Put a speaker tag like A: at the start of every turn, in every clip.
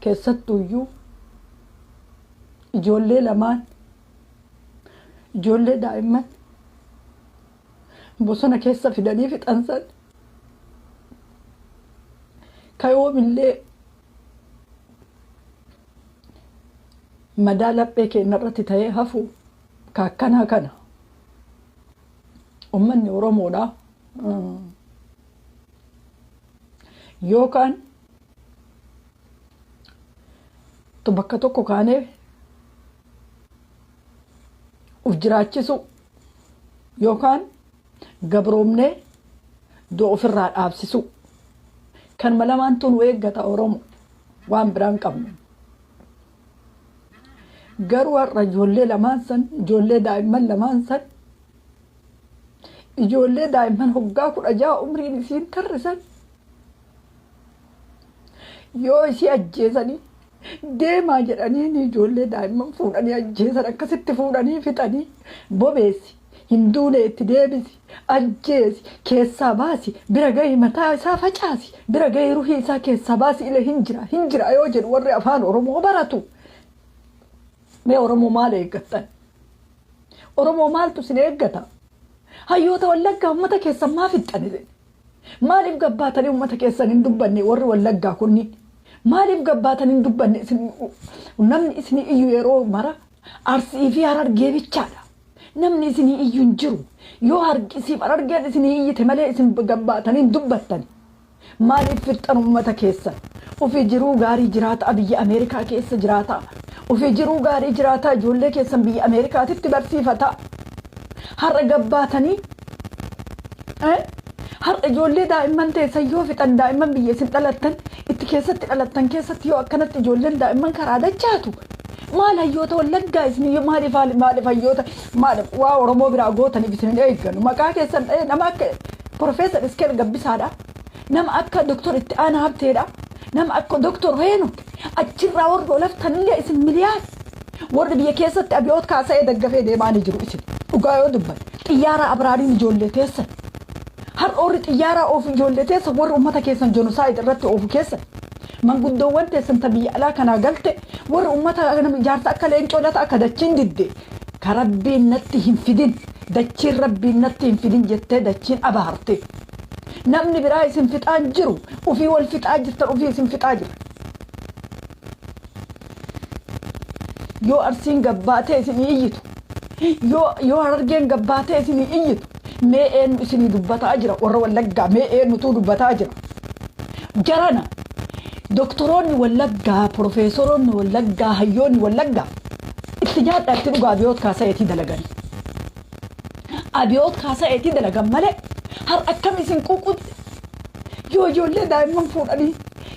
A: Keessattuuyyuu ijoollee lamaan, ijoollee daa'imman bosona keessa fidanii fixansan, ka yoomillee madaa laphee keenya irratti ta'ee hafu ka akkanaa kana. Uummanni Oromoodha yookaan bakka tokko kaanee uf jiraachisu yookaan gabroomnee du'a ofirraa dhaabsisu. Kanuma lamaantu nu eeggata Oromo, waan biraan qabnu. Garuu har'a ijoollee lamaan san, ijoollee daa'imman lamaan san, ijoollee daa'imman hoggaa 16 umriin isiin tarrisan yoo isii ajjeesanii deemaa jedhanii, ijoollee daa'imman fuudhanii ajjeesan, akkasitti fuudhanii fixanii, bobeessi hin duune, itti deebisi, ajjeesi, keessaa baasi, bira gahi, mataa isaa facaasi, bira gahi, ruhii isaa keessaa baasi, ila hin jira hin jira yoo jedhu warri afaan Oromoo baratu. Mee Oromoo, maal eeggattan? Oromoo, maaltu isin eeggata? Hayyoota Wallaggaa, uummata keessan maa fixxani? Maaliif gabbaatanii uummata keessan hin dubbanne? Warri Wallaggaa kunniin maaliif gabbaatanii hin dubbanne? Namni isin iyyuu yeroo mara Arsii fi Harargee bichaadha. Namni isinii iyyuu hin jiru. Yoo harkisiif Harargeen isinii iyyite malee isin gabbaatanii hin dubbattan. Maaliif fixxan uummata keessan? Ofii jiruu gaarii jiraata, biyya Ameerikaa keessa jiraata. Ofii jiruu gaarii jiraata, ijoollee keessan biyya Ameerikaatitti barsiifata. Har'a gabbaatanii har'a ijoollee daa'imman teessan yoo fixan, daa'imman biyya isin dhalattan itti keessatti dhalattan keessatti yoo akkanatti ijoolleen daa'imman karaa dachaatu, maal hayyoota Wallaggaa isin maaliif maaliif hayyoota maaliif waa Oromoo biraa gootaniif isin hin eegganu? Maqaa keessan dha'ee nama akka Profeesar Iskeel Gabbisaadha. Nama akka Doktor Itti Aanaa Habteedha. Nama akka Doktor Heenok, achirraa warri olaftanillee isin miliyaan warri biyya keessatti abiyoot kaasa'ee daggafee deemaa ni jiru. Isin dhugaa yoo dubban xiyyaara abraariin ijoollee teessan, har'a warri xiyyaara oofu ijoollee teessan, warri uummata keessan genocide irratti oofu keessan, manguddoowwan teessan ta biyya alaa kanaa galte, warri uummata ijaarsa akka Leencoo Lata akka dachiin didde, ka "Rabbiin natti hin fidin, dachiin Rabbiin natti hin fidin" jettee dachiin abaarte. Namni biraa isin fixaan jiru, ufii wal fixaa jirtan, ufii isin fixaa jira. Yoo Arsiin gabbaatee isinii iyyitu, yoo Harargeen gabbaatee isinii iyyitu, mee eenyu isinii dubbataa jira? Warra Wallaggaa, mee eenyutu dubbataa jira? Jarana, doktoroonni Wallaggaa, profeesoroonni Wallaggaa, hayyoonni Wallaggaa, itti nyaadhaa, itti dhugaa. Abiyoot kaasa'eetii dalagan, abiyoot kaasa'eetii dalagan malee har akkam isin quuqutti yoo ijoollee daa'imman fuudhanii,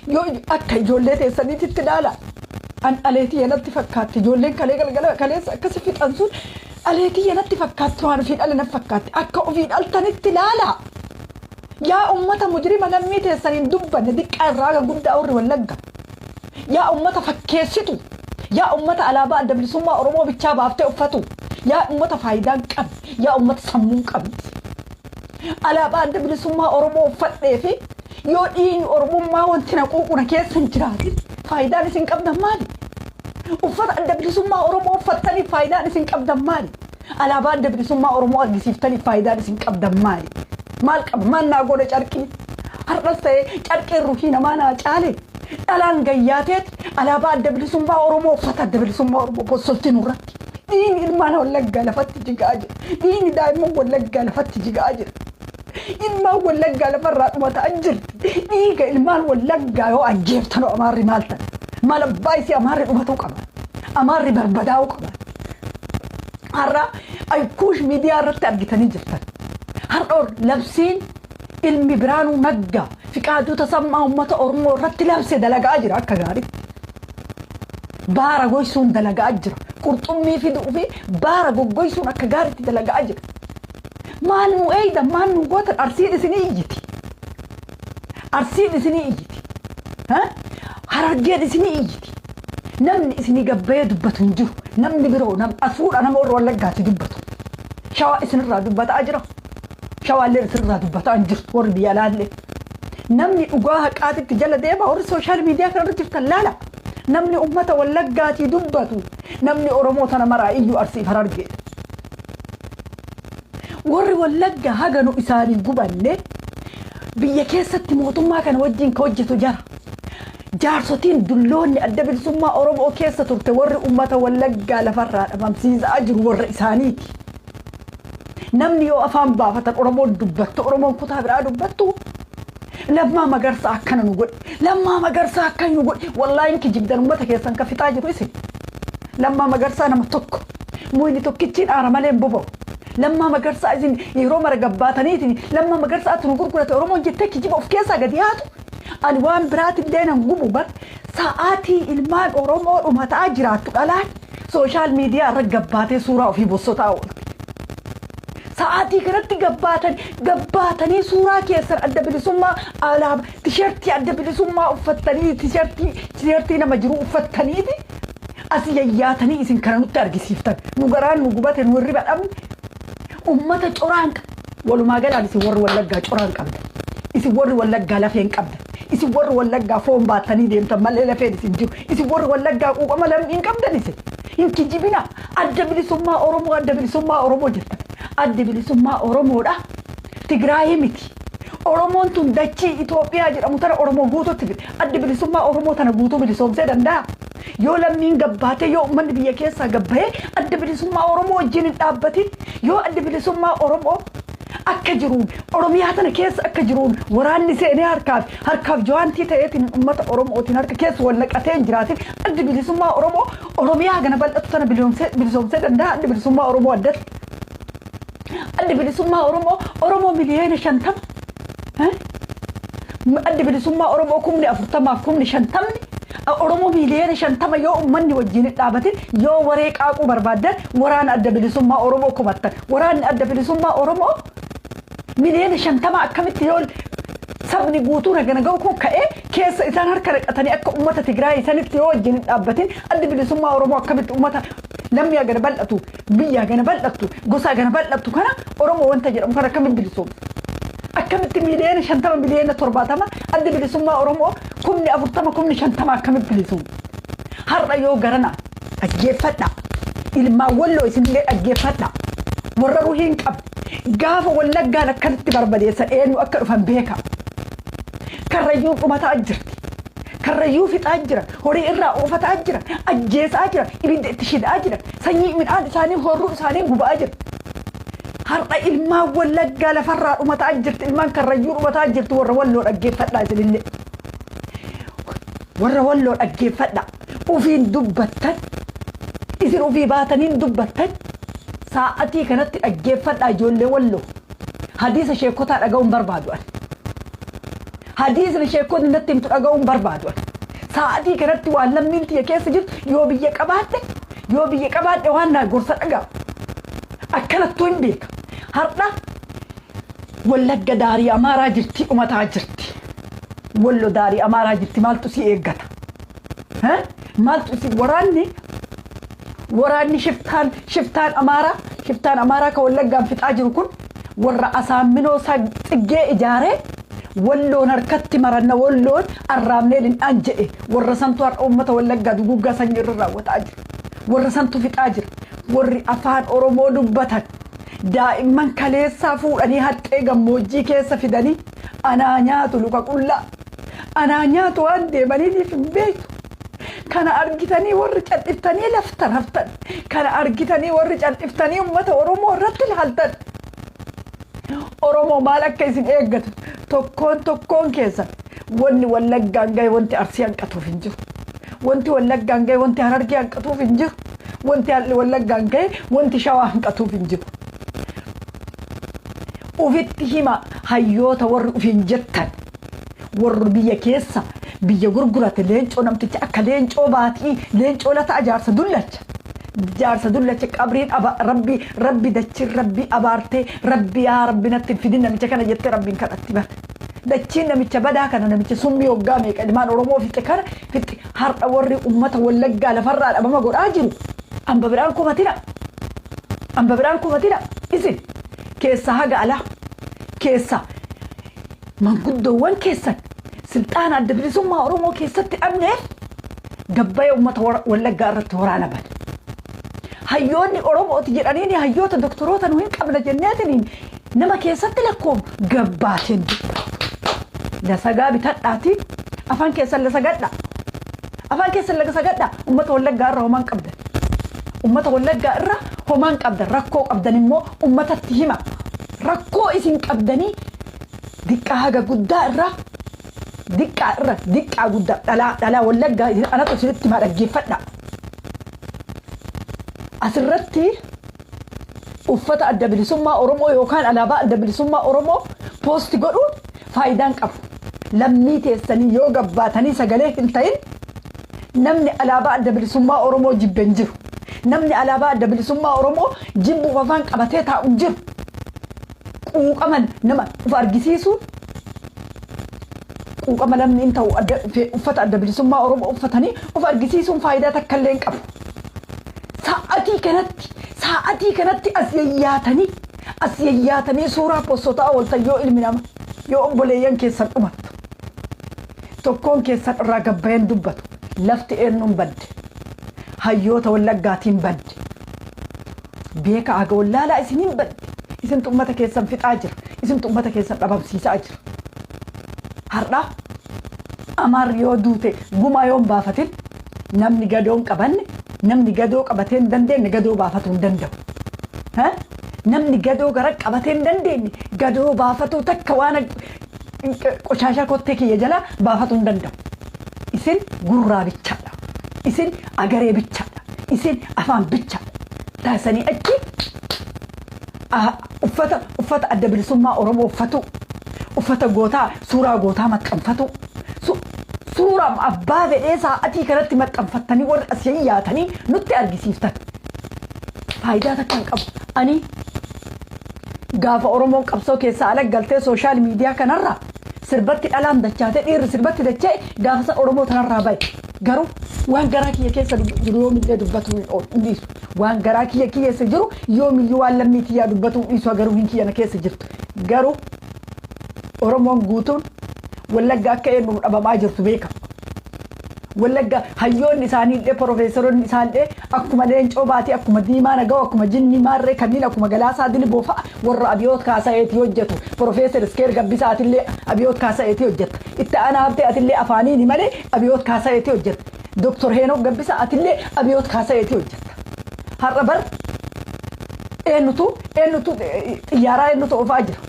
A: yoo akka ijoollee teessaniititti ilaala. An dhaleetii yanatti fakkaatti ijoolleen kalee galgala kaleessa akkasi fixan sun, dhaleetii yanatti fakkaatti, waan ofii dhale natti fakkaatti. Akka ofii dhaltanitti ilaala. Yaa ummata mujrima, lammii teessaniin dubbanne, diqqaa irraa haga guddaa warri Wallagga. Yaa ummata fakkeessitu. Yaa ummata alaabaa Adda Bilisummaa Oromoo bichaa baaftee uffatu. Yaa ummata faayidaa hin qabne. Yaa ummata sammuu hin qabne. Alaabaa Adda Bilisummaa Oromoo uffadhee fi yoo dhiigni Oromummaa wanti na quuquna keessa hin jiraatin, faayidaan isin qabdan maali? Uffata Adda Bilisummaa Oromoo uffattaniif faayidaan isin qabdan maali? Alaabaa Adda Bilisummaa Oromoo argisiiftaniif faayidaan isin qabdan maali? Maal qaba? Maal naa godha carqiin? Har'as ta'ee carqiin ruhii namaa naa caale. Dhalaan gayyaateet alaabaa Adda Bilisummaa Oromoo, uffata Adda Bilisummaa Oromoo bossolti nurratti. Dhiigni ilmaan Wallaggaa lafatti jigaa jira. Dhiigni daa'imman Wallaggaa lafatti jigaa jira. Ilmaan Wallaggaa lafarraa dhumataa jirti. Dhiiga ilmaan Wallaggaa yoo ajjeeftanoo Amaarri maal ta'a? Maal abbaa isii, Amaarri dhumatuu qaba. Amaarri barbadaa'uu qaba. Har'a Kuush miidiyaa irratti argitanii jirtan. Har'a labsiin ilmi Biraanuu Naggaa Fiqaaduu Tasammaa uummata Oromoo irratti labse dalagaa jira akka gaariitti. Baara goysuun dalagaa jira. Qurxummii fiduu fi baara goggoysuun akka gaariitti dalagaa jira. Maal nu eeydan, maal nu gootan? Arsiin isinii iyyiti. Arsiin isinii iyyiti. Harargeen isinii iyyiti. Namni isinii gabbayee dubbatu hin jiru. Namni biroo nam asuudha nama warra Wallaggaatti dubbatu. Shawaa isinirraa dubbataa jira. Shawaallee isinirraa dubbataa hin jirtu, warri biyya alaallee. Namni dhugaa haqaatitti jala deema, warri social media kanarra jirtan laala. Namni ummata Wallaggaatii dubbatu, namni Oromoo tana maraa iyyuu Arsiif Harargeedha. Warri Wallaggaa haga nu isaanii gubanne biyya keessatti mootummaa kana wajjin ka hojjetu jara. Jaarsotiin dulloonni Adda Bilisummaa Oromoo keessa turte warri ummata Wallaggaa lafarraa dhabamsiisaa jiru warra isaaniiti. Namni yoo afaan baafatan Oromoon dubbattu, Oromoon kutaa biraa dubbattu, Lammaa Magarsaa akkana nu godhe, Lammaa Magarsaa akkana nu godhe, wallaahi hin kijibdan, ummata keessan ka fixaa jiru isin. Lammaa Magarsaa nama tokko, muyni tokkichiin aara malee hin boba'u. Lammaa Magarsaa isin yeroo mara gabbaataniitiin Lammaa Magarsaatu nu gurgurate Oromoon jettee kijiba of keessaa gadi haatu. Ani waan biraatillee nan gubu bar, sa'aatii ilmaan Oromoo dhumataa jiraattu dhalaan social media irra gabbaatee suuraa ofii bossotaa oolti. Sa'aatii kanatti gabbaatan gabbaatanii suuraa keessan Adda Bilisummaa alaaba tishertii Adda Bilisummaa uffattanii, tishertii nama jiru uffattaniiti as yayyaatanii isin kana nutti argisiiftan. Nu garaan nu gubate, nu hirriba dhabne, ummata coraan. Walumaa galaan isin warri Wallaggaa coraan qabda. Isin warri Wallaggaa lafeen qabda. Isin warri Wallaggaa foon baattanii deemtan malee lafeen isin jiru. Isin warri Wallaggaa quuqama lammii hin qabdan isin. Hin kijibina. Adda Bilisummaa Oromoo, Adda Bilisummaa Oromoo jettan. Adda Bilisummaa Oromoodha. Tigraayii miti. Oromoon tun dachii Itoophiyaa jedhamu tana Oromoo guututti fide. Adda Bilisummaa Oromoo tana guutuu bilisoomsee danda'a? Yoo lammiin gabbaatee, yoo uummanni biyya keessaa gabbayee Adda Bilisummaa Oromoo wajjin hin dhaabbatin, yoo Adda Bilisummaa Oromoo akka jiruun Oromiyaa tana keessa akka jiruun waraanni seenee harkaaf jowaantii ta'eetiin uummata Oromootiin harka keessa wal naqatee hin jiraatin, Adda Bilisummaa Oromoo Oromiyaa gana bal'atu tana bilisoomsee danda'a? Adda Bilisummaa Oromoo addatti? Adda Bilisummaa Oromoo Oromoo 50 miliyoona, Adda Bilisummaa Oromoo 40,000f 50,000 Oromoo 50 miliyoona yoo uummanni wajjin hin dhaabatin, yoo waree qaaquu barbaaddan waraana Adda Bilisummaa Oromoo kumattan, waraanni Adda Bilisummaa Oromoo 50 miliyoona akkamitti, yoo sabni guutuu nagana ga'u kun ka'ee keessa isaan harka naqatanii akka uummata Tigraay sanitti yoo wajjin hin dhaabbatin, Adda Bilisummaa Oromoo akkamitti uummata lammii hagana bal'atu, biyya hagana bal'attu, gosa hagana bal'attu kana, Oromoo wanta jedhamu kana akkamitti bilisoomsa? Akkamitti 50 miliyoona, 70 miliyoona, Adda Bilisummaa Oromoo 40,000, 50,000 akkamitti bilisoomsa? Har'a yoo garana dhaggeeffadha. Ilmaan Walloo isinillee dhaggeeffadha. Warra ruhii hin qabne gaafa Wallaggaan akkanatti barbadeessan eenyu akka dhufan beeka. Karrayyuun dhumataa jirti. Karrayyuu fixaa jira. Horii irraa oofataa jira. Ajjeesaa jira. Ibidda itti shidaa jira. Sanyii midhaan isaanii, horruu isaanii gubaa jira. Har'a ilmaan Wallaggaa lafarraa dhumataa jirti. Ilmaan Karrayyuu dhumataa jirti. Warra Walloo dhaggeeffadhaa isinillee. Warra Walloo dhaggeeffadhaa. Ufiin dubbattan. Isin ufii baataniin dubbattan. Sa'atii kanatti dhaggeeffadhaa, ijoollee Walloo. Hadiisa sheekotaa dhaga'uun barbaadu ani. Hadiisni sheekonni natti himtu dhaga'uun barbaadu ani. Sa'atii kanatti waan lammiin tiyya keessa jirtu, yoo biyya qabaadhe waan naa gorsa dhaga'a. Akkanattuu hin beeka. Har'a Wallagga daarii Amaaraa jirti, dhumataa jirti. Wallo daarii Amaaraa jirti, maaltu si eeggata? Maaltu si waraanni shiftaan Amaaraa ka Wallaggaan fixaa jiru kun warra Asaamminoo Tsiggee ijaaree Walloon harkatti maranna, Walloon arraabnee lindhaan jedhe, warra santu har'a uummata Wallaggaa duguggaa sanyii irra raawwataa jira. Warra santu fixaa jira. Warri afaan Oromoo dubbatan daa'imman kaleessaa fuudhanii haxxee gammoojjii keessa fidanii anaa nyaatu, luka qullaa. Anaa nyaatu, waan deemaniitiif hin beektu. Kana argitanii warri cal'iftanii laftan haftan. Kana argitanii warri cal'iftanii uummata Oromoo irratti ilaaltan. Oromoo maal akka isin eeggatu tokkoon tokkoon keessan, wanni Wallaggaan gahe wanti Arsii hanqatuuf hin jiru. Wanti Wallaggaan gahe wanti Harargee hanqatuuf hin jiru. Wanti Wallaggaan gahe wanti Shawaa hanqatuuf hin jiru. Ufitti hima, hayyoota warri ufiin jettan, warri biyya keessa biyya gurgurate, Leencoo namticha akka Leencoo Baatii, Leencoo Lata, jaarsa dullacha. Jaarsa dullacha qabriin rabbi rabbi dachiin rabbi abaartee, rabbi yaa rabbi natti fidin namicha kana jettee rabbiin kadhatti bara. Dachiin namicha badaa kana, namicha summii hoggaa meeqa ilmaan Oromoo fixe kana fixe, har'a warri uummata Wallaggaa lafarraa dhabama godhaa jiru. Amba biraan kumatina. Amba biraan kumatina. Isin keessa haga alaa keessa manguddoowwan keessan silxaana Adda Bilisummaa Oromoo keessatti dhabneef Gabbayee uummata Wallaggaa irratti waraana bane. Hayyoonni Oromooti jedhaniini hayyoota doktoroota nu hin qabna jenneetiniin nama keessatti lakkoofnu gabbaateen dubbatu. Lasagaa bitadhaati afaan keessan lasagadha. Afaan keessan lasagadha. Uummata Wallaggaa irra homaan qabdan. Uummata Wallaggaa irra homaan qabdan. Rakkoo qabdan immoo uummatatti hima. Rakkoo isin qabdanii diqqaa haga guddaa irraa, diqqaa irra diqqaa guddaa, dhalaa dhalaa Wallaggaa anatu isinitti himaa, dhaggeeffadha. Asirratti uffata Adda Bilisummaa Oromoo yookaan alaabaa Adda Bilisummaa Oromoo post godhuun faayidaan qabu. Lammii teessanii yoo gabbaatanii sagalee hin ta'in, namni alaabaa Adda Bilisummaa Oromoo jibbe hin jiru. Namni alaabaa Adda Bilisummaa Oromoo jibbuuf afaan qabatee taa'u hin jiru. Quuqaman nama uf argisiisuun quuqama namni hin ta'u, uffata Adda Bilisummaa Oromoo uffatanii uf argisiisuun faayidaa takka illee hin qabu. Sa'atii kanatti as yayyaatanii suuraa postotaa ooltan, yoo ilmi nama, yoo obboleeyyan keessan dhumattu, tokkoon keessan irraa gabbayan dubbatu. Lafti eenyuun badde? Hayyoota Wallaggaatiin badde. Beeka haga wallaalaa isiniin badde. Isintu ummata keessan fixaa jira. Isintu ummata keessan dhabamsiisaa jira. Har'a Amaarri yoo duute gumaa yoo hin baafatin, namni gadoo hin qabanne, namni gadoo qabatee hin dandeenye gadoo baafatuu hin danda'u. Namni gadoo gara qabatee hin dandeenye gadoo baafatuu takka waan qoshaashaa kottee kiyya jalaa baafatuu hin danda'u. Isin gurraa bichaadha. Isin agaree bichaadha. Isin afaan bichaadha. Taasisanii achi uffata Adda Bilisummaa Oromoo uffatu, uffata gootaa, suuraa gootaa maxxanfatu, suuraa abbaa fedhee sa'atii kanatti maxxanfattanii warri as yaatanii nutti argisiiftan. Faayidaa takka hin qabu. Ani gaafa Oromoon qabsoo keessaa ala galtee social media kanarraa sirbatti dhalaan dachaatee, dhiirri sirbatti dachee, gaafa san Oromoo tanarraa bahe. Garuu waan garaa kiyya keessa jiru yoomillee dubbatu hin dhiisu. Waan garaa kiyya keessa jiru yoomiyyuu, waan lammii kiyyaa dubbatu hin dhiisu, garuu hin kiyya na keessa jirtu. Garuu Oromoon guutuun Wallagga akka eenyuuf dhabamaa jirtu beeka. Wallagga hayyoonni isaaniillee, profeesoroonni isaallee akkuma Leencoo Baatii, akkuma Diimaa Naga'oo, akkuma Jinnii Maarree, kanneen akkuma Galaasaa Dilboo fa'a warra Abiyoot Kaasayeetii hojjetu. Profeesar Iskeer Gabbisaatillee Abiyoot Kaasayeetii hojjeta. Itti aanaa haftee atillee afaaniini malee Abiyoot Kaasayeetii hojjeta. Doktor Heenok Gabbisaa, atillee Abiyoot Kaasayeetii hojjeta. Har'a bar eenyutu xiyyaaraa eenyutu oofaa jira?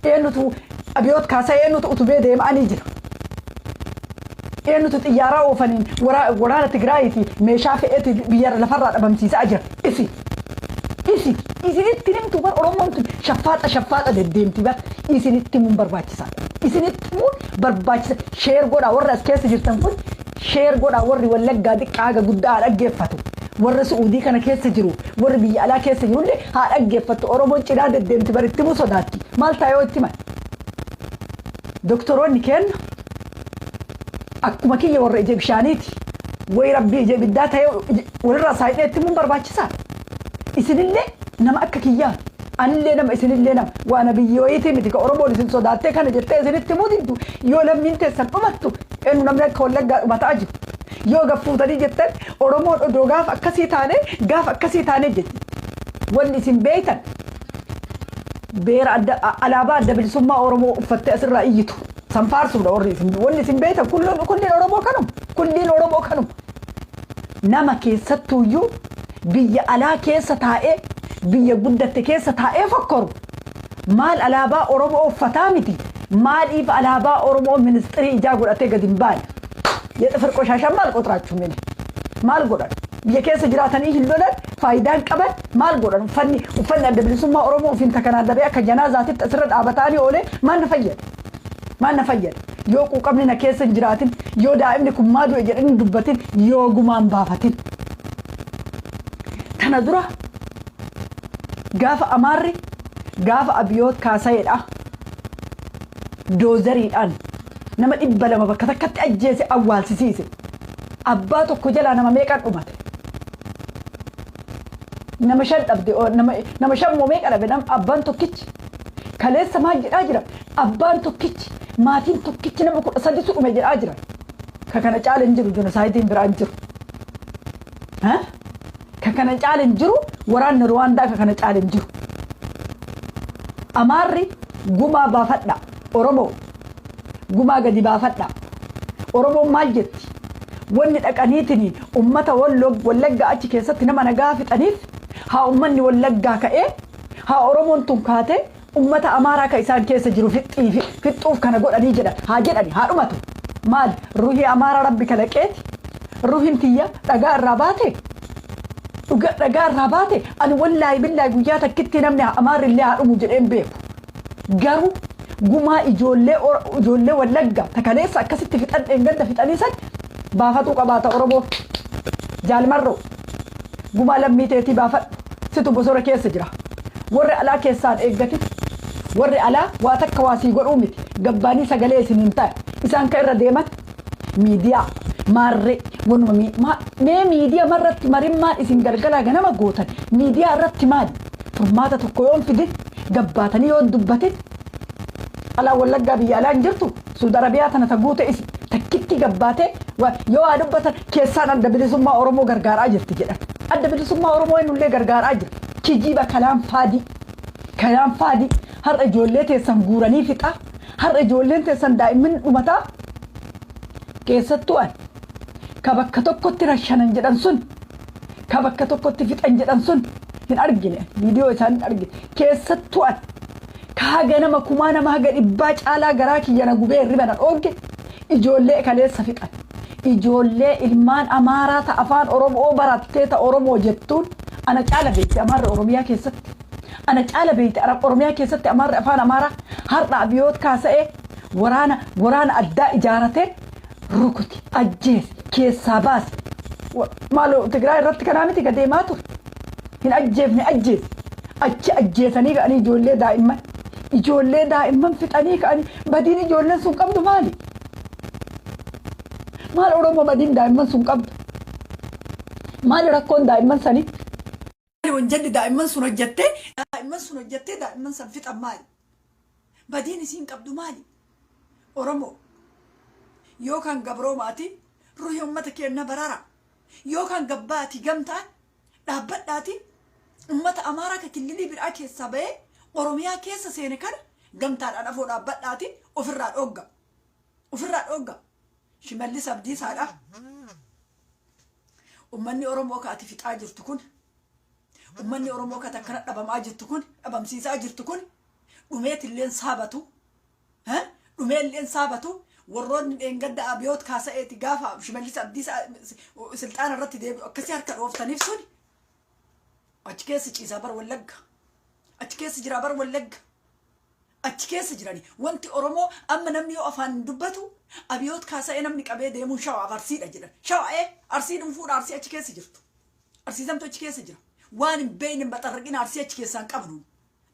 A: Eenyutu Abiyoot Kaasayee eenyutu utubee deemanii jira? Eenyutu xiyyaaraa oofaniin waraana Tigraayiiti meeshaa fe'eeti biyya lafarraa dhabamsiisaa jira? Isin. Isin. Isinitti himtu bar. Oromoon tun shaffaaxa shaffaaxa deddeemti bar. Isinitti himuun barbaachisaadha. Isinitti himuun barbaachisa. Share godhaa, warri as keessa jirtan kun share godhaa, warri Wallaggaa xiqqaa haga guddaa haa dhaggeeffatu. Warri Su'uudii kana keessa jiru, warri biyya alaa keessa jirullee haa dhaggeeffattu. Oromoon cinaa deddeemti bar, itti himuu sodaatti. Maal ta'a yoo itti himan? Doktoroonni kenna akkuma kiyya warra ija bishaaniiti. Wayi rabbii ija ibiddaa ta'ee walirraa saayidhee itti himuun barbaachisaadha. Isinillee nama akka kiyyaa, anillee nama, isinillee nama. Waan biyyi wayiitii miti ka Oromoon isin sodaattee kana jettee isinitti himuu diddu. Yoo lammiin teessan dhumattu, eenyu namni akka Wallaggaa dhumataa jiru? Yoo gaffuutanii jettan, Oromoon odoo gaafa akkasii taane, gaafa akkasii taane jetti. Wanni isin beeytan beera adda alaabaa Adda Bilisummaa Oromoo uffattee asirraa iyyitu. San faarsuudha warri isin, wanni isin beeytan kulliin Oromoo kanuma, kulliin Oromoo kanuma. Nama keessattuuyyuu biyya alaa keessa taa'ee, biyya guddatte keessa taa'ee fokkoru, maal alaabaa Oromoo uffataa miti, maaliif alaabaa Oromoo ministirii ijaa godhatee gadi hin baane? የጥፍር ቆሻሻ maal qoxiraachuu mini maal godhan? Biyya keessa jiraatanii hin lolan, faayidaan qaban maal godhan? Uffanni Adda Bilisummaa Oromoo ofiin takanaan dabee akka janaazaatitti asirra dhaabatanii oolee maal na fayyada? Maal na fayyada yoo quuqamni na keessa hin jiraatin, yoo daa'imni kun maa du'e jedhanii hin dubbatin, yoo gumaan baafatin? Tana dura gaafa Amaarri, gaafa Abiyoot Kaasayeedha, doozariidhaan nama 200 bakka takkatti ajjeese, awwaalsisiise, abbaa tokko jalaa nama meeqan dhumate? Nama shan dhabde, nama shan moo meeqa dhabe nama abbaan tokkichi? Kaleessa maal jedhaa jira? Abbaan tokkichi, maatiin tokkichi nama 13tu dhume jedhaa jira. Ka kana caala hin jiru, genocide biraa hin jiru. Ka kana caala hin jiru, waraanni Ruwaandaa ka kana caala hin jiru. Amaarri gumaa baafadha. Oromoo gumaa gadi baafadha. Oromoon maal jetti? Wanni dhaqaniitiin ummata Wallaggaa achi keessatti nama nagaa fixaniif, haa ummanni Wallaggaa ka'ee, haa Oromoon tun kaatee ummata Amaaraa ka isaan keessa jiru fixxuuf kana godhanii jedhan. Haa jedhani, haa dhumatu. Maal, ruhii Amaaraa Rabbi kalaqeeti? Ruhiin tiyya dhagaa irraa baate? Dhagaa irraa baate? Ani wallaahi billaahi guyyaa takkitti namni Amaarri illee haa dhumu jedheen beeku. Garuu gumaa ijoollee Wallaggaa takaleessa akkasitti fixan, dheengadda fixanii san baafatuu qabaata Oromoo. Jaalmarroo, gumaa lammii teetii baafadhu. Situ bosona keessa jira. Warri alaa keessaan eeggatin. Warri alaa waa takka waa sii godhuu miti. Gabbaanii sagalee isin hin ta'e. Isaan ka irra deeman miidiyaa maarree wanuma mee miidiyaa marratti marimmaan isin galgalaa ganama gootan miidiyaa irratti maali? Furmaata tokko yoon fidin, gabbaatanii yoon dubbatin, alaa Wallaggaa biyya alaa hin jirtu. Suudi Arabiyaa tana ta guute isi takkitti gabbaatee yoo haa dubbatan keessaan Adda Bilisummaa Oromoo gargaaraa jirti jedhan. Adda Bilisummaa Oromoo eenyullee gargaaraa jira? Kijiba, kalaan faadii. Kalaan faadii. Har'a ijoollee teessan guuranii fixaa. Har'a ijoolleen teessan daa'imman dhumataa. Keessattuu ani ka bakka tokkotti rashanan jedhan sun, ka bakka tokkotti fixan jedhan sun hin argine, viidiyoo isaan hin argine. Keessattuu ani ka haga nama kumaa nama haga dhibbaa caalaa garaa kiyya na gubee hirriba na dhoogge ijoollee kaleessa fixan. Ijoollee ilmaan Amaaraa ta afaan Oromoo barattee ta Oromoo jettuun ana caala beekti Amaarri Oromiyaa keessatti. Ana caala beekti Oromiyaa keessatti Amaarri afaan Amaaraa. Har'a Abiyoot kaasa'ee waraana addaa ijaaratee rukuti, ajjeese, keessaa baase. Maaloo, Tigraay irratti kanaa miti ka deemaa ture? Hin ajjeefne, ajjeese. Achi ajjeesanii ka'anii ijoollee daa'imman. Ijoollee daa'imman fixanii ka'anii, badiin ijoolleen sun qabdu maali? Maal Oromoo, badiin daa'imman sun qabdu? Maali rakkoon daa'imman sanii? Wanjalli daa'imman sun hojjettee, daa'imman sun hojjettee daa'imman san fixan maali? Badiin isiin qabdu maali? Oromoo, yookaan gabroomaati ruhii uummata keenya barara, yookaan gabbaati gamtaan dhaabbadhaati uummata Amaaraa ka killilii biraa keessaa bahee Oromiyaa keessa seene kana gamtaadhaan afoo dhaabbadhaati ofirraa dhoogga. Ofirraa dhoogga. Shimallis Abdiisaadha. Uummanni Oromoo ka ati fixaa jirtu kun, uummanni Oromoo ka akkana dhabamaa jirtu kun, dhabamsiisaa jirtu kun, dhumeetilleen saabatu, dhumeelleen saabatu. Warroonni dheengadda Abiyoot kaasa'eeti gaafa Shimallis Abdiisaa silxaana irratti deebi'u akkasii harka dhooftaniif sun achi keessa ciisaa bar. Wallagga achi keessa jira bar. Wallagga achi keessa jirani. Wanti Oromoo amma namni yoo afaan hin dubbatu Abiyoot kaasa'ee namni qabee deemuun Shawaaf Arsiidha jedhan. Shawaa Arsii dhuunfuudha. Arsii achi keessa jirtu, Arsiisamtu achi keessa jira. Waan hin beekne baxarraqina. Arsii achi keessaa hin qabnu.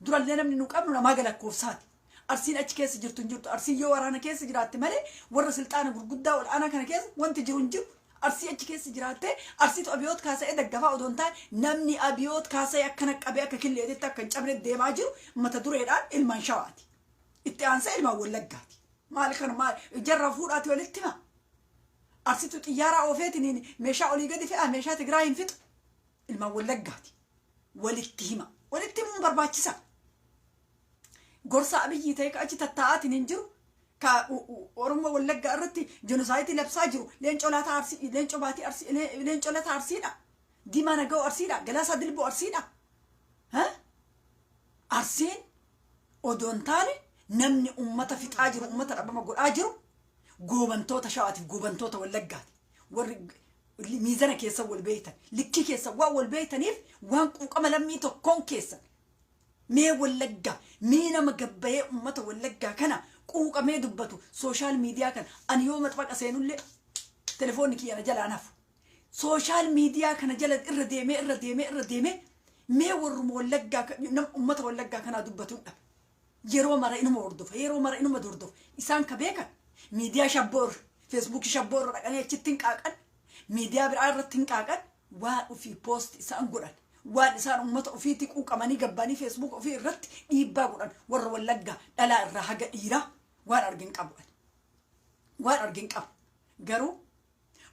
A: Durallee namni nu qabnu namaa galakkoofsaati. Arsiin achi keessa jirtu hin jirtu. Arsiin yoo waraana keessa jiraatte malee warra silxaana gurguddaa ol aanaa kana keessa wanti jiru hin jiru. Arsii achi keessa jiraattee Arsiitu Abiyoot kaasa'ee daggafaa odoo hin taane, namni Abiyoot kaasa'ee akkana qabee akka killeetitti akka hin cabne deemaa jiru mata dureedhaan ilmaan Shawaati. Itti aansee ilmaan Wallaggaati. Maali kana? Maali jarra fuudhaati walitti hima? Arsiitu xiyyaaraa oofeetiin meeshaa olii gadi fe'a, meeshaa Tigraay hin fixu. Ilmaan Wallaggaati. Walitti hima. Walitti himuun barbaachisa. Gorsa Abiyyii ta'e ka achi tattaa'aatiin hin jiru. Ka Oromoo Wallaggaa irratti genocide labsaa jiru Leencoo Laataa Arsii, Leencoo Baatii Arsii, Leencoo Lataa Arsiidha. Diimaa Naga'oo Arsiidha. Galaasaa Dilboo Arsiidha. Arsiin odoo hin taane, namni ummata fixaa jiru, ummata dhabama godhaa jiru goobantoota Shawaatiif goobantoota Wallaggaati. Warri miizana keessa wal beeytan, likkii keessa waan wal beeytaniif, waan quuqama lammii tokkoon keessan mee Wallaggaa, mee nama gabbayee ummata Wallaggaa kana quuqamee dubbatu social media kana. Ani yoo maxbaqa seenullee telefoonni kiyya na jalaan hafu. Social media kana jala irra deemee irra deemee irra deemee mee warruma Wallaggaa nama ummata Wallaggaa kanaa dubbatuun dhabe. Yeroo mara inuma hordofa, yeroo mara inuma hordofa. Isaan ka beekan miidiyaa shabboo irra, Feesbuukii shabboo irra dhaqanii achitti hin qaaqan, miidiyaa biraa irratti hin qaaqan. Waan ofii post isaan godhan, waan isaan ummata ofiitti quuqamanii gabbaanii Facebook ofii irratti dhiibbaa godhan, warra Wallaggaa dhalaa irraa haga dhiiraa waan argin qabu. Waan argin qabu. Garuu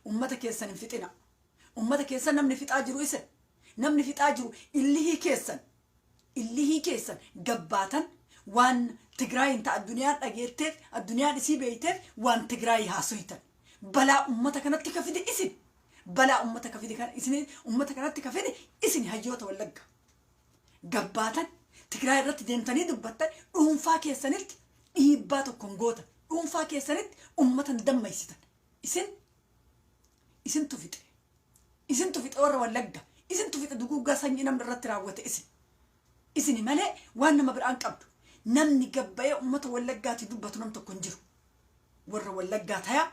A: Ummata keessan hin fixina. Ummata keessan namni fixaa jiru isin. Namni fixaa jiru illihii keessan. Illihii keessan gabbaatan waan Tigraayin ta addunyaan dhageetteef, addunyaan isii beeyteef waan Tigraayii haasoytan. Balaa ummata kanatti ka fide isin. Balaa ummata ka fide kan isin, ummata kanatti ka fide isin, hayyoota Wallagga. Gabbaatan Tigraay irratti deemtanii dubbattan, dhuunfaa keessanitti dhiibbaa tokkon gootan, dhuunfaa keessanitti ummata hin dammaysitan. Isin isintu fixe. Isintu fixe warra Wallagga. Isintu fixe. Duguuggaa sanyii namni irratti raawwate isin. Isini malee waan nama biraan qabdu. Namni gabbayee ummata Wallaggaati dubbatu nam tokko hin jiru. Warra Wallaggaa tayaa.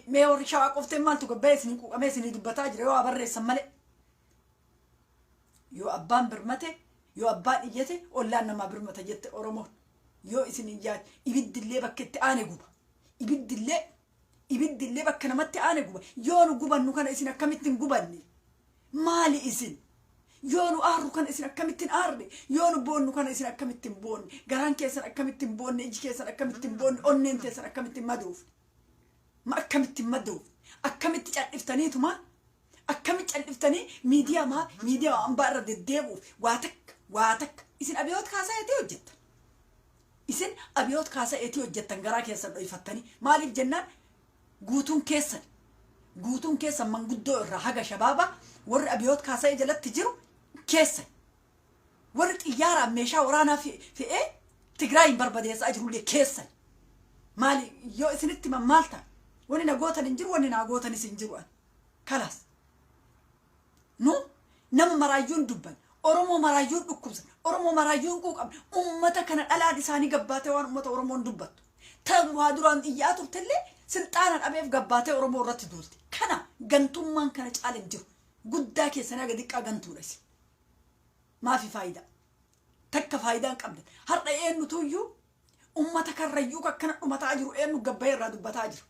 A: Mee warri Shawaa qofteen maaltu gabbayee isinii quuqamee isinii dubbataa jira yoo waa barreessan malee? Yoo abbaan birmate, yoo abbaan iyyate, ollaan namaa birmata jette Oromoon. Yoo isin iyyaa, ibiddillee bakka itti aane guba. Ibiddillee bakka namatti aane guba. Yoo nu gubannu kana isin akkamitti hin gubanne? Maali isin? Yoo nu aarru kana isin akkamitti hin aarre? Yoo nu boonnu kana isin akkamitti hin boonne? Garaan keessan akkamitti hin boonne? Iji keessan akkamitti hin boonne? Onneen teessan akkamitti hin madoofne? Ma akkamitti hin madoofne? Akkamitti cal'iftaniituma, akkamitti cal'iftanii miidiyaa maa miidiyaa hambaa irra deddeebi'uuf waa takka waa takka? Isin Abiyoot Kaasaa eetii hojjettan. Isin Abiyoot Kaasaa eetii hojjettan garaa keessan dhoyfattanii. Maaliif jennaan, guutuun keessan manguddoo irraa haga shabaabaa warri Abiyoot Kaasa'ee jalatti jiru keessan. Warri xiyyaaraan meeshaa waraanaa fe'ee Tigraayin barbadeessaa jirullee keessan. Maali yoo isinitti himan maal ta'a? Wanni na gootan hin jiru, wanni naa gootanis hin jiru ani. Kalaas. Nu nama maraayyuun dubban. Oromoo maraayyuun dhukkubsan. Oromoo maraayyuun quuqamne. Ummata kana dhalaan isaanii gabbaatee waan ummata Oromoon dubbattu. Tan waa duraan iyyaa turtellee silxaana dhabeef gabbaatee Oromoo irratti duulti. Kana gantummaan kana caala hin jiru. Guddaa keessanii haga xiqqaa gantuudha isin. Maafi faayidaa? Takka faayidaa hin qabdan. Har'a eenyutuyyuu ummata Karrayyuu akkana dhumataa jiru eenyu gabbayee irraa dubbataa jira?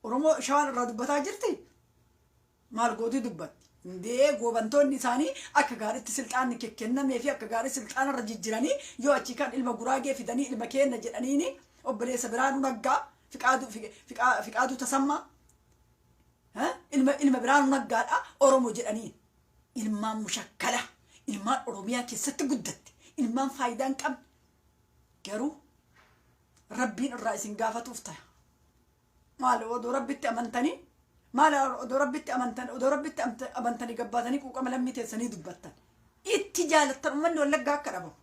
A: Oromoo Shawaan irraa dubbataa jirti? Maal gootii dubbatti? Indee goobantoonni isaanii akka gaariitti silxaanni kennamee fi akka gaarii silxaana irra jijjiranii yoo achii kan ilma Guraagee fidanii ilma keenna jedhaniini, obboleessa Biraanuu Naggaa, Fiqaaduu Tasammaa, ilma Biraanuu Naggaadha, Oromoo jedhanii. Ilmaan mushakkala, ilmaan Oromiyaa keessatti guddatte, ilmaan faayidaa hin qabne. Garuu Rabbiin irraa isin gaafatuuf ta'a. Maal odoo Rabbitti amantanii, maal odoo Rabbitti amantan, odoo Rabbitti amantanii gabbaatanii quuqama lammii teessanii dubbattan? Itti jaalattan uummanni Wallaggaa akka dhabamu.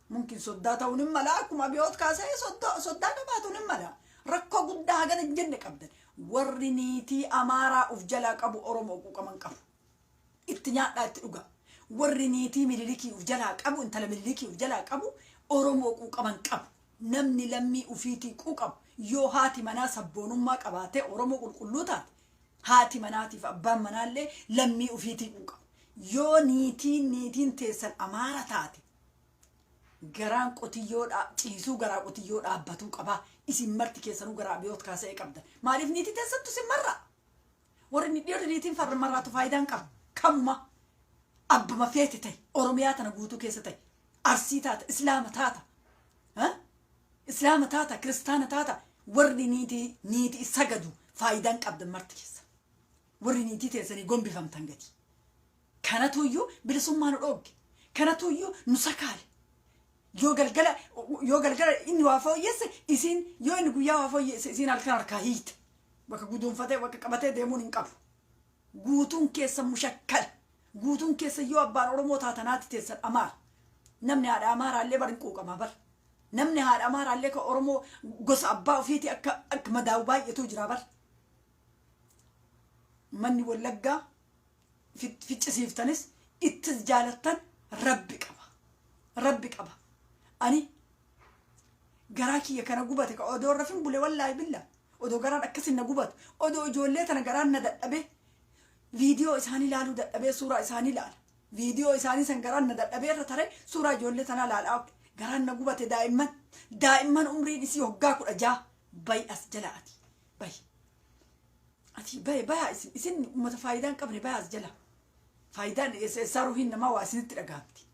A: Mumkin soddaa ta'uun hin mala, akkuma Abiyoot Kaasee soddaa qabaatuun hin mala. Rakkoo guddaa hagana hin jenne qabdan. Warri niitii Amaaraa uf jalaa qabu Oromoo quuqaman qabu. Itti nyaadhaa, itti dhugaa. Warri niitii Mililikii uf jalaa qabu, intala Mililikii uf jalaa qabu Oromoo quuqaman qabu. Namni lammii ufiitii quuqamu, yoo haati manaa sabboonummaa qabaatee Oromoo qulqulluu taate, haati manaatiif abbaan manaallee lammii ufiitii quuqamu. Yoo niitiin teessan Amaara taate, garaan qotiyyoo ciisuu garaa qotiyyoo dhaabbatuu qabaa. Isin marti keessanuu garaa Abiyoot Kaasa'ee qabdan. Maaliif niitii teessattu isin marraa? Warri dhiirri niitiin farra marraatu faayidaan qabu. Kamuma abbama feete ta'e, Oromiyaa tana guutuu keessa ta'e, Arsii taata, Islaama taata, Islaama taata, Kiristaana taata, warri niitii sagadu faayidaan qabdan marti keessa. Warri niitii teessanii gombifamtan gati. Kanatuyyuu bilisummaa nu dhoogge. Kanatuyyuu nu sakaale. Yoo galgala inni waa fooyyesse isiin, yoo inni guyyaa waa fooyyesse isiin halkan harkaa hiite. Bakka guduunfatee bakka qabatee deemuun hin qabu. Guutuun keessa mushakkala. Guutuun keessa yoo abbaan Oromoo taatanaati teessan Amaara. Namni haadha Amaaraallee bar hin quuqamaa bar. Namni haadha Amaaraallee kan Oromoo gosa abbaa ofiitii akka madaa'u baay'eetu jira bar. Manni Wallaggaa ficcisiiftanis ittis jaalattan Rabbi qaba. Rabbi qaba. Ani garaa kiyya kana gubate ka odoo rafin bule, wallaahi billa. Odoo garaan akkasin na gubatu. Odoo ijoollee tana garaan na dadhabee viidiyoo isaanii ilaaluu dadhabee suuraa isaanii ilaala. Viidiyoo isaanii san garaan na dadhabee irra taree suuraa ijoollee tanaa ilaalaa garaan na gubate. Daa'imman umriin isii hoggaa 16. Bayi as jala ati. Bayi. Ati bayi, bayaa. Isin uummata faayidaa hin qabne, bayaa as jala. Faayidaan eessaa ruhiin namaa waa isinitti dhagahamti.